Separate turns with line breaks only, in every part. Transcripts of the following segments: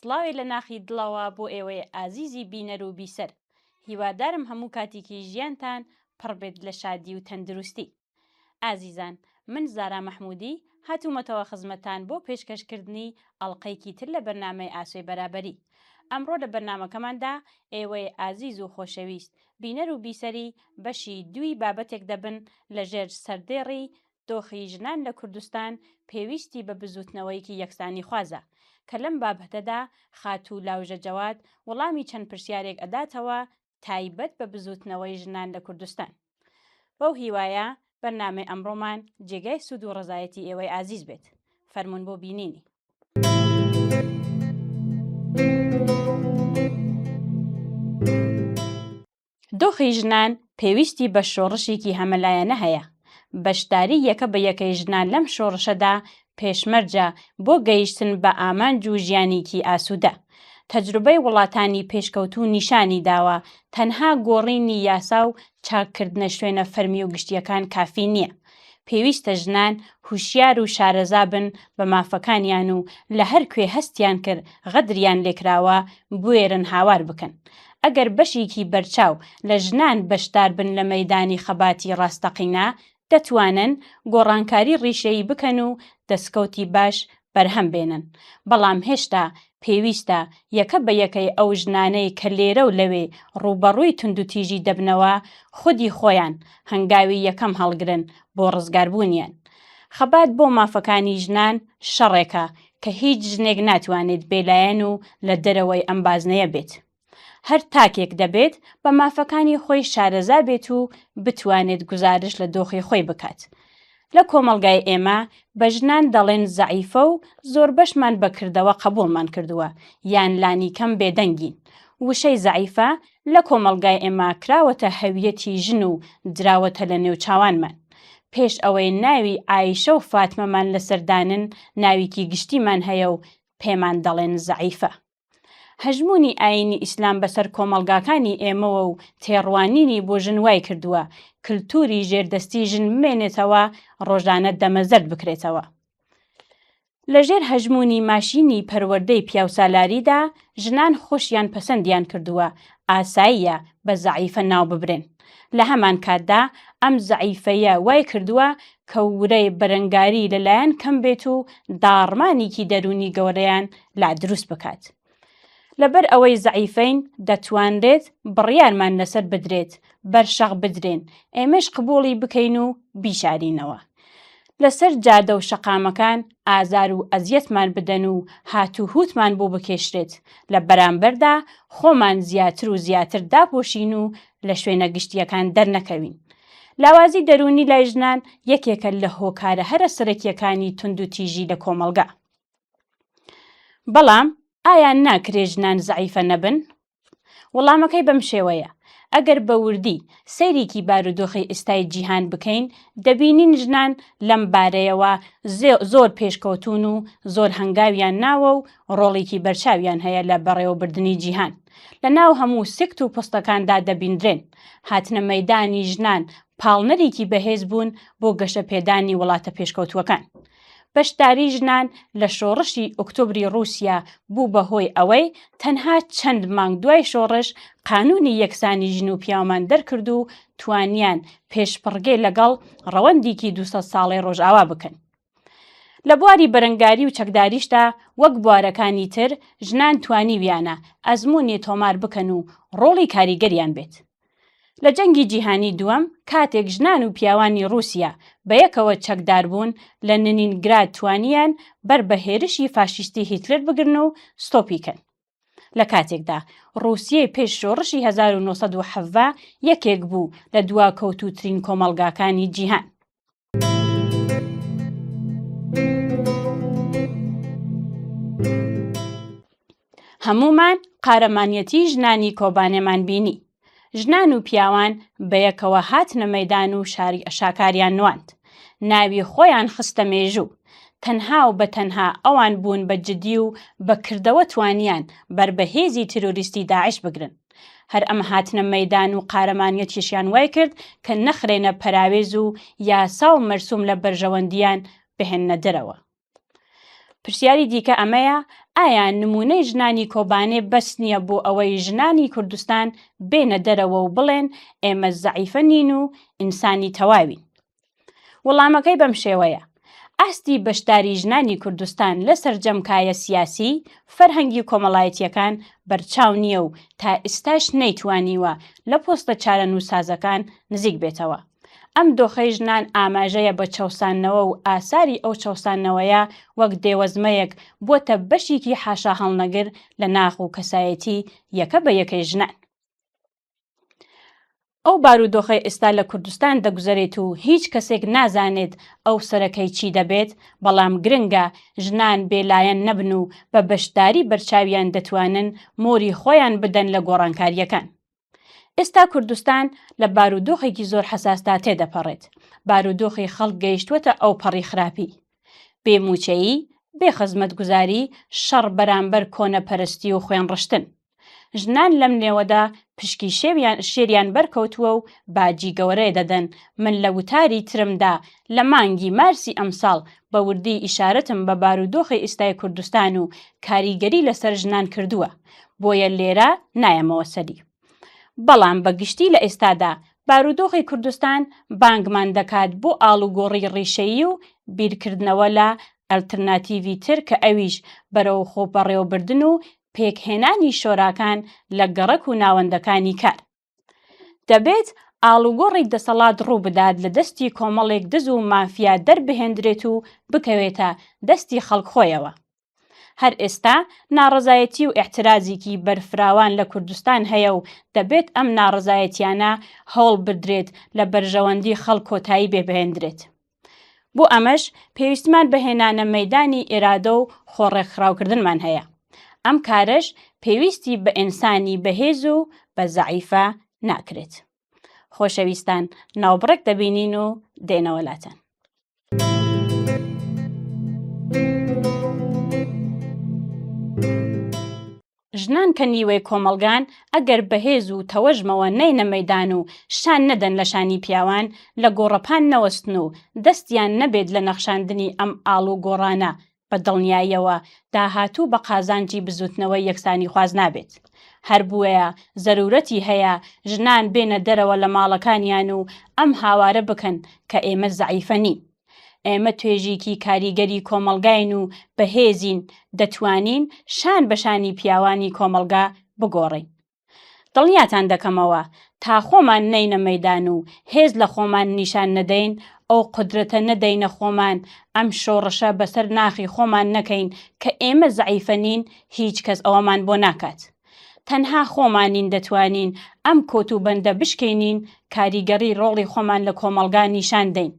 سڵاوێ لە ناخی دڵەوە بۆ ئێوەی ئازیزی بینەر و بیسەر. هیوادارم هەموو کاتێکی ژیانتان پڕ بێت لە شادی و تەندروستی. ئازیزان من زارا مەحمودی هاتوومەتەوە خزمەتتان بۆ پێشکەش کردنی ئەڵقەیەکی تر لە بەرنامەی ئاسۆی بەرابەری. ئەمڕۆ لە بەرنامەکەماندا ئێوەی ئازیز و خۆشەویست بینەر و بیسەری بەشی دووی بابەتێک دەبن لە ژێر سەردێڕی دۆخی ژنان لە کوردستان پێویستی بە بزووتنەوەیەکی یەکسانیخوازە کە لەم بابهتەدا خاتوو لاوژە جەواد وڵامی چەند پرسیارێک ئەداتەوە تایبەت بە بزووتنەوەی ژنان لە کوردستان. بەو هیوایە بەرنامەی ئەمڕۆمان جێگای سوود و ڕەزایەتی ئێوەی ئازیز بێت. فەرموون بۆ بینینی. دۆخی ژنان پێویستی بە شۆڕشێکی هەمەلایەنە هەیە. بەشداری یەکە بە یەکەی ژنان لەم شۆڕشەدا پێشمەرجە بۆ گەیشتن بە ئامانج و ژیانێکی ئاسوودە. تەجروبەی وڵاتانی پێشکەوتوو نیشانی داوە تەنها گۆڕینی یاسا و چاککردنە شوێنە فەرمی و گشتییەکان کافی نییە. پێویستە ژنان هوشیار و شارەزا بن بە مافەکانیان و لە هەر کوێ هەستیان کرد غەدریان لێکراوە بوێرن هاوار بکەن. ئەگەر بەشێکی بەرچاو لە ژنان بەشدار بن لە مەیدانی خەباتی ڕاستەقینە، دەتوانن گۆڕانکاری ڕیشەیی بکەن و دەسکەوتی باش بەرهەم بێنن، بەڵام هێشتا پێویستە یەکە بە یەکەی ئەو ژنانەی کە لێرە و لەوێ ڕووبەڕووی توندوتیژی دەبنەوە خودی خۆیان هەنگاوی یەکەم هەڵگرن بۆ ڕزگاربوونیان. خەبات بۆ مافەکانی ژنان شەڕێکە کە هیچ ژنێک ناتوانێت بێلایەن و لە دەرەوەی ئەم بازنەیە بێت. هەر تاکێک دەبێت بە مافەکانی خۆی شارەزا بێت و بتوانێت گوزارش لە دۆخی خۆی بکات. لە کۆمەڵگای ئێمە بە ژنان دەڵێن زەعیفە و زۆربەشمان بە کردەوە قەبوڵمان کردووە یان لانیکەم بێدەنگین. وشەی زەعیفە لە کۆمەڵگای ئێمە کراوەتە هەویەتی ژن و دراوەتە لە نێوچاوانمان. پێش ئەوەی ناوی ئایشە و فاتمەمان لەسەر دانن ناویکی گشتیمان هەیە و پێمان دەڵێن زەعیفە. هەژموونی ئایینی ئیسلام بەسەر کۆمەڵگاکانی ئێمەوە و تێڕوانینی بۆ ژن وایکردووە کلتوری ژێردەستی ژن بمێنێتەوە ڕۆژانە دەمەزەرد بکرێتەوە. لەژێر هەژموونی ماشینی پەروەردەی پیاوسالاریدا ژنان خۆشیان پەسەندیان کردووە ئاساییە بە زەعیفە ناوببرێن. لەهەمانکاتدا ئەم زەعیفەیە وایکردووە کە ورەی بەرەنگاری لەلایەن کەم بێت و داڕمانێکی دەروونی گەورەیان لا دروست بکات. لەبەر ئەوەی زەعیفەین دەتوانرێت بڕیارمان لەسەر بدرێت، بەر شەق بدرێن، ئێمەش قبوڵی بکەین و بیشارینەوە. لەسەر جادە و شەقامەکان ئازار و ئەزیەتمان بدەن و هاتوهوتمان بۆ بکێشرێت، لە بەرامبەردا خۆمان زیاتر و زیاتر داپۆشین و لە شوێنە گشتییەکان دەرنەکەوین. لاوازی دەروونی لای ژنان یەکێکە لە هۆکارە هەرە سەرەکییەکانی توندوتیژی لە کۆمەڵگا. بەڵام ئایا ناکرێ ژنان زەعیفە نەبن؟ وەڵامەکەی بەم شێوەیە، ئەگەر بە وردی سەیرێکی بارودۆخی ئیستای جیهان بکەین، دەبینین ژنان لەم بارەیەوە زۆر پێشکەوتوون و زۆر هەنگاویان ناوە و ڕۆڵێکی بەرچاویان هەیە لە بەڕێوەبردنی جیهان. لە ناو هەموو سێکت و پۆستەکاندا دەبیندرێن. هاتنە مەیدانی ژنان پاڵنەرێکی بەهێز بوون بۆ گەشەپێدانی وڵاتە پێشکەوتووەکان. بەشداری ژنان لە شۆڕشی ئۆکتۆبری ڕووسیا بوو بە هۆی ئەوەی تەنها چەند مانگ دوای شۆڕش قانوونی یەکسانی ژن و پیاومان دەرکرد و توانیان پێشپڕگێ لەگەڵ ڕەوەندێکی 200 ساڵەی ڕۆژئاوا بکەن. لە بواری بەرەنگاری و چەکداریشدا وەک بوارەکانی تر ژنان توانیویانە ئەزموونی تۆمار بکەن و ڕۆڵی کاریگەریان بێت. لە جەنگی جیهانی دووەم کاتێک ژنان و پیاوانی ڕووسیا بەیەکەوە چەکدار بوون لە ننینگراد توانیان بەر بە هێرشی فاشیستی هیتلر بگرن و ستۆپی کەن. لە کاتێکدا ڕووسیەی پێش شۆڕشی 1917 یەکێک بوو لە دواکەوتووترین کۆمەڵگاکانی جیهان. هەموومان قارەمانیەتی ژنانی کۆبانێمان بینی. ژنان و پیاوان بەیەکەوە هاتنە مەیدان و شاکاریان نواند. ناوی خۆیان خستە مێژوو. تەنها و بە تەنها ئەوان بوون بە جدی و بە کردەوە توانیان بەر بە هێزی تیرۆریستی داعش بگرن. هەر ئەم هاتنە مەیدان و قارەمانیەتیشیان وای کرد کە نەخرێنە پەراوێز و یاسا و مەرسوم لە بەرژەوەندیان بهێننە دەرەوە. پرسیاری دیکە ئەمەیە، ئایا نموونەی ژنانی کۆبانێ بەس نییە بۆ ئەوەی ژنانی کوردستان بێنە دەرەوە و بڵێن ئێمە زەعیفە نین و ئینسانی تەواوین؟ وەڵامەکەی بەم شێوەیە، ئاستی بەشداری ژنانی کوردستان لە سەرجەم کایە سیاسی، فەرهەنگی و کۆمەڵایەتییەکان بەرچاو نییە و تا ئیستاش نەیتوانیوە لە پۆستە چارەنووسسازەکان نزیک بێتەوە. ئەم دۆخەی ژنان ئاماژەیە بە چەوساندنەوە و ئاساری ئەو چەوساندنەوەیە وەک دێوەزمەیەک بووەتە بەشیکی حاشاهەڵنەگر لە ناخ و کەسایەتی یەکە بە یەکەی ژنان. ئەو بارودۆخەی ئێستا لە کوردستان دەگوزەرێت و هیچ کەسێک نازانێت ئەو سەرەکەی چی دەبێت، بەڵام گرنگە ژنان بێلایەن نەبن و بە بەشداری بەرچاویان دەتوانن مۆری خۆیان بدەن لە گۆڕانکارییەکان. ئێستا کوردستان لە بارودۆخێکی زۆر حەساسدا تێدەپەڕێت، بارودۆخی خەڵک گەیشتووەتە ئەوپەڕی خراپی. بێ مووچەیی، بێ خزمەتگوزاری، شەڕ بەرامبەر کۆنەپەرستی و خوێنڕشتن. ژنان لەم نێوەدا پشکی شێویان شێریان بەرکەوتووە و باجی گەوەرەێ دەدەن، من لە وتاری ترمدا لە مانگی مارسی ئەمساڵ بە وردی ئیشارەتم بە بارودۆخی ئیستای کوردستان و کاریگەری لەسەر ژنان کردووە بۆیە لێرە نایەمەوە سەری. بەڵام بە گشتی لە ئێستادا بارودۆخی کوردستان بانگمان دەکات بۆ ئاڵوگۆڕی ڕیشەیی و بیرکردنەوە لە ئەلترناتیڤی تر کە ئەویش بەرەو خۆبەڕێوەبردن و پێکهێنانی شۆراکان لە گەڕەک و ناوەندەکانی کار. دەبێت ئاڵوگۆڕی دەسەڵات ڕووبدات لە دەستی کۆمەڵێک دز و مافیا دەربهێندرێت و بکەوێتە دەستی خەڵک خۆیەوە. هەر ئێستا ناڕەزایەتی و ئیعترازیکی بەرفراوان لە کوردستان هەیە و دەبێت ئەم ناڕەزایەتیانە هەوڵ بدرێت لە بەرژەوەندی خەڵک کۆتایی بێ بهێندرێت. بۆ ئەمەش پێویستمان بە هێنانە مەیدانی ئیرادە و خۆ ڕێکخراوکردنمان هەیە. ئەم کارەش پێویستی بە ئینسانی بەهێز و بە زەعیفە ناکرێت. خۆشەویستان ناوبڕێک دەبینین و دێنەوە لاتان. ژنان کە نیوەی کۆمەڵگان، ئەگەر بە هێز و تەوەژمەوە نەینە مەیدان و شان نەدەن لە شانی پیاوان، لە گۆڕەپان نەوەستن و دەستیان نەبێت لە نەخشاندنی ئەم ئاڵوگۆڕانە، بە دڵنیاییەوە داهاتوو بە قازانجی بزووتنەوەی یەکسانیخواز نابێت. هەر بووەیە زەروورەتی هەیە ژنان بێنە دەرەوە لە ماڵەکانیان و ئەم هاوارە بکەن کە ئێمە زەعیفە نین. ئێمە توێژیکی کاریگەری کۆمەڵگاین و بەهێزین، دەتوانین شان بە شانی پیاوانی کۆمەڵگا بگۆڕین. دڵنیاتان دەکەمەوە تا خۆمان نەینە مەیدان و هێز لە خۆمان نیشان نەدەین، ئەو قودرەتە نەدەینە خۆمان، ئەم شۆڕشە بەسەر ناخی خۆمان نەکەین کە ئێمە زەعیفە نین، هیچ کەس ئەوەمان بۆ ناکات. تەنها خۆمانین دەتوانین ئەم کۆت و بەندە بشکێنین، کاریگەڕی ڕۆڵی خۆمان لە کۆمەڵگا نیشان دەین.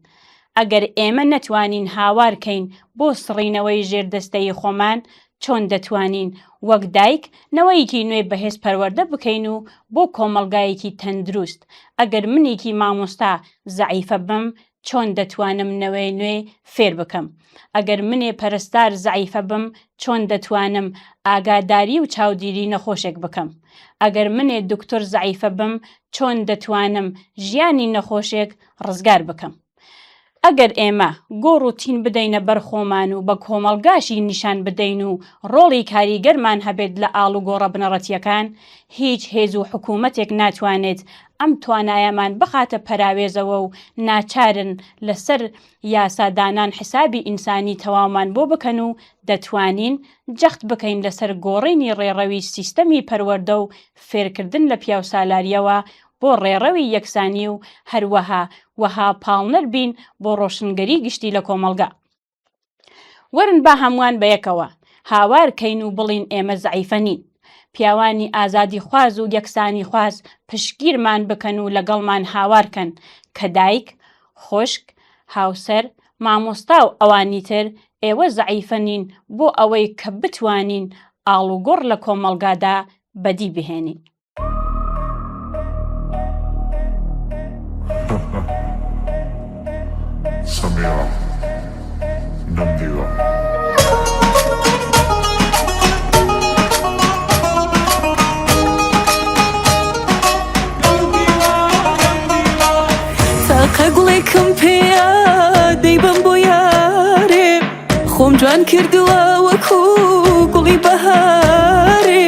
ئەگەر ئێمە نەتوانین هاوار کەین بۆ سڕینەوەی ژێردەستەیی خۆمان، چۆن دەتوانین وەک دایک نەوەیەکی نوێ بەهێز پەروەردە بکەین و بۆ کۆمەڵگایەکی تەندروست، ئەگەر منێکی مامۆستا زەعیفە بم چۆن دەتوانم نەوەی نوێ فێر بکەم؟ ئەگەر منێ پەرستار زەعیفە بم چۆن دەتوانم ئاگاداری و چاودیری نەخۆشێک بکەم؟ ئەگەر منێ دکتۆر زەعیفە بم چۆن دەتوانم ژیانی نەخۆشێک ڕزگار بکەم؟ ئەگەر ئێمە گۆڕ و تین بدەینە بەر خۆمان و بە کۆمەڵگاشی نیشان بدەین و ڕۆڵی کاریگەرمان هەبێت لە ئاڵوگۆڕە بنەڕەتییەکان، هیچ هێز و حکوومەتێک ناتوانێت ئەم توانایەمان بخاتە پەراوێزەوە و ناچارن لەسەر یاسا دانان حسابی ئینسانی تەواومان بۆ بکەن و دەتوانین جەخت بکەین لەسەر گۆڕینی ڕێڕەوی سیستەمی پەروەردە و فێرکردن لە پیاوسالارییەوە بۆ ڕێڕەوی یەکسانی و هەروەها وەها پاڵنەر بین بۆ ڕۆشنگەری گشتی لە کۆمەڵگا. وەرن با هەمووان بەیەکەوە هاوار کەین و بڵین ئێمە زەعیفە نین. پیاوانی ئازادیخواز و یەکسانیخواز پشتگیرمان بکەن و لەگەڵمان هاوار کەن کە دایک، خوشک، هاوسەر، مامۆستا و ئەوانی تر ئێوە زەعیفە نین بۆ ئەوەی کە بتوانین ئاڵوگۆڕ لە کۆمەڵگادا بەدی بهێنین.
سەمیرە نەمدیوە.
تاقە گوڵێکم پێیە دەیبەم بۆ یارێ خۆم. خۆم جوان کردووە وەکو گوڵی بەهارێ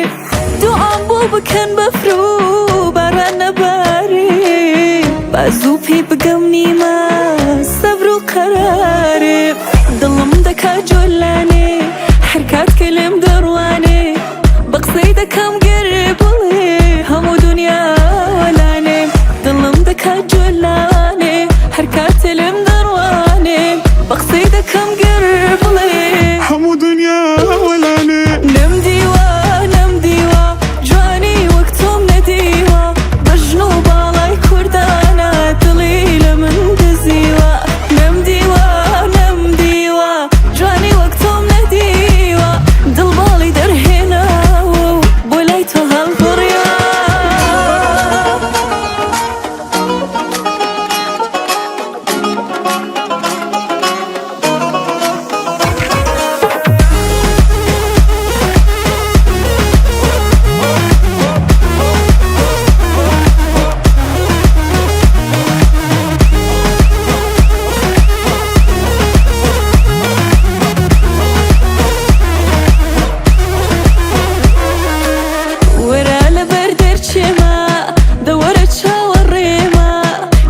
دوعام بۆ بکەن بەفر و باران نەبارێ با زوو پێی بگەم نیمە سەبر و قەرارێ دڵم دەکا جۆلانێ هەر کات کە لێم دەڕوانێ بە قسەی دەکەم گەر بڵێ هەموو دونیا وەلانێ دڵم دەکا جۆلانێ هەر کاتێ لێم دەڕوانێ بە قسەی دەکەم گەر بڵێ
هەموو دونیا وەلانێ.
نەمدیوە نەمدیوە جوانی وەک تۆم نەدیوە بەژن و باڵای کوردانە دڵی لە من دزیوە نەمدیوە نەمدیوە جوانی وەک تۆم نەدیوە دڵ باڵی دەرهێناوە و بۆ لای تۆ هەڵبڕیوە. وەرە لەبەر دەرچێمە دە وەرە چاوەڕێمە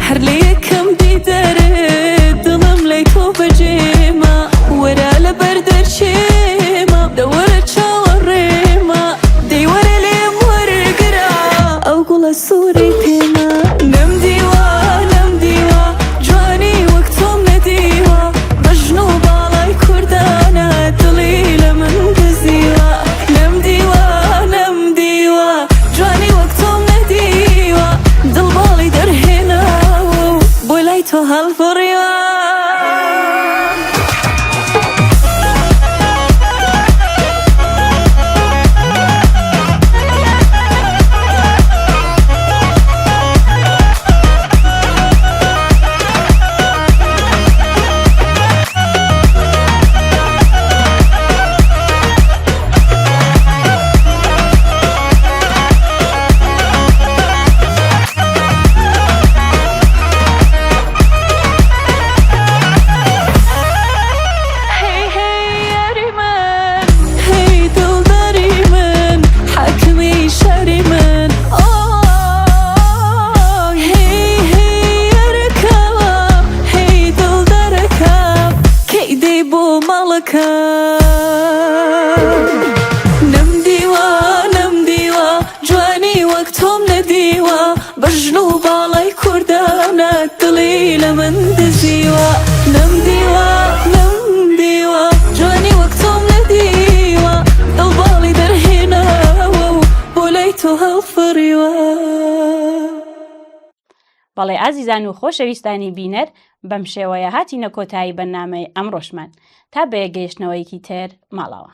هەر لە یەکەم دیدارت دڵم لای تۆ بەجێمە وەرە لەبەر دەرچێمە دە وەرە چاوەڕێمە دەی وەرە لێم وەرگرە ئەو گوڵە سوورەی پێمە نەمدیوە نەمدیوە جوانی وەک تۆم نەدیوە بەژن و باڵای کوردانە دڵی لە من دزیوە نەمدیوە نەمدیوە جوانی وەک تۆم نەدیوە دڵ باڵی دەرهێناوە و بۆ لای تۆ هەڵفڕیوە. هەی هەی یاری من هەی دڵداری من حاکمی شاری من ئای هەی هەی یارەکەم هەی دڵدارەکەم کەی دێی بۆ ماڵەکەم نەمدیوە نەمدیوە جوانی وەک تۆم نەدیوە بەژن و باڵای کوردانە دڵی لە من دزیوە نەمدیوە نەمدیوە جوانی وەک تۆم نەدیوە دڵ باڵی دەرهێناوە و بۆ لای تۆ هەڵفڕیوە.
بەڵێ ئازیزان و خۆشەویستانی بینەر بەم شێوەیە هاتینە کۆتایی بەرنامەی ئەمڕۆشمان تا بەیەک گەیشتنەوەیەکی تر ماڵاوا.